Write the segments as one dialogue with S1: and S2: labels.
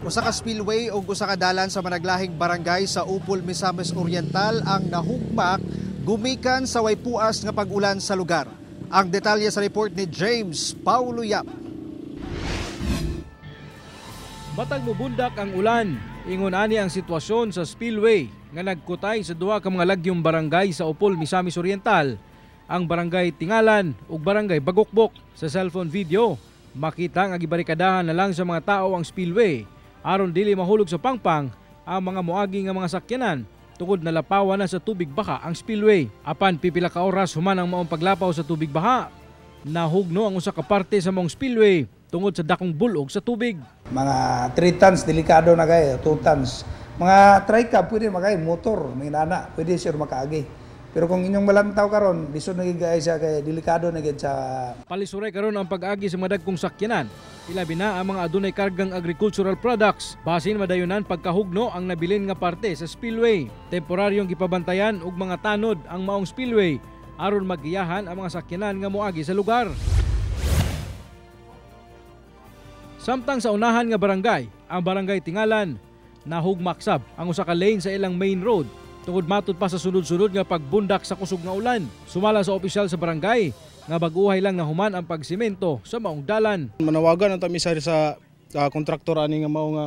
S1: Usa ka spillway ug usa ka dalan sa managlahing barangay sa Upol, Misamis Oriental ang nahugmak gumikan sa way puas nga pag-ulan sa lugar. Ang detalye sa report ni James Paulo Yap.
S2: Matag mubundak ang ulan, ingon ani ang sitwasyon sa spillway nga nagkutay sa duha ka mga lagyong barangay sa Upol, Misamis Oriental, ang Barangay Tingalan ug Barangay Bagukbok. Sa cellphone video, makita nga gibarikadahan na lang sa mga tao ang spillway aron dili mahulog sa pangpang ang mga moagi nga mga sakyanan tungod nalapawan na sa tubig baha ang spillway. Apan pipila ka oras human ang maong paglapaw sa tubig baha, nahugno ang usa ka parte sa maong spillway tungod sa dakong bulog sa tubig.
S3: Mga 3 tons delikado na kayo, 2 tons. Mga tricab pwede makay motor, may nana, pwede sir makaagi. Pero kung inyong malantaw karon, lisod na gid siya kay delikado na gid sa.
S2: Palisuray karon ang pag-agi sa mga dagkong sakyanan. Ilabi na ang mga adunay kargang agricultural products. Basin madayunan pagkahugno ang nabilin nga parte sa spillway. Temporaryong gipabantayan og mga tanod ang maong spillway aron magiyahan ang mga sakyanan nga moagi sa lugar. Samtang sa unahan nga barangay, ang Barangay Tingalan, nahugmaksab ang usa ka lane sa ilang main road tungod matud pa sa sunod-sunod nga pagbundak sa kusog nga ulan. Sumala sa opisyal sa barangay nga bag-uhay lang nahuman ang pagsimento sa maong dalan.
S4: Manawagan ang tamisar sa kontraktor ani nga mao nga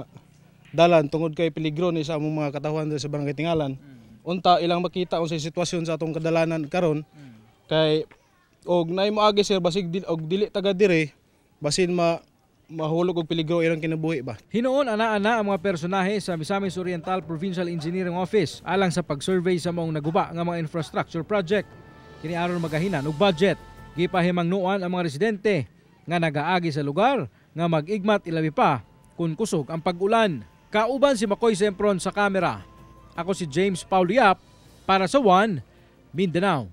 S4: dalan tungod kay peligro ni sa among mga katawhan sa Barangay Tingalan. Unta ilang makita unsay sitwasyon sa atong kadalanan karon kay og naay moagi sir basig og dili taga dire basin mahulog og peligro ilang kinabuhi ba.
S2: Hinuon ana-ana ang mga personahe sa Misamis Oriental Provincial Engineering Office alang sa pag-survey sa maong naguba nga mga infrastructure project. Kini aron magahinan og budget. Gipahimangnoan ang mga residente nga nagaagi sa lugar nga mag-igmat ilabi pa kun kusog ang pag-ulan. Kauban si Makoy Sempron sa kamera. Ako si James Paulo Yap para sa One Mindanao.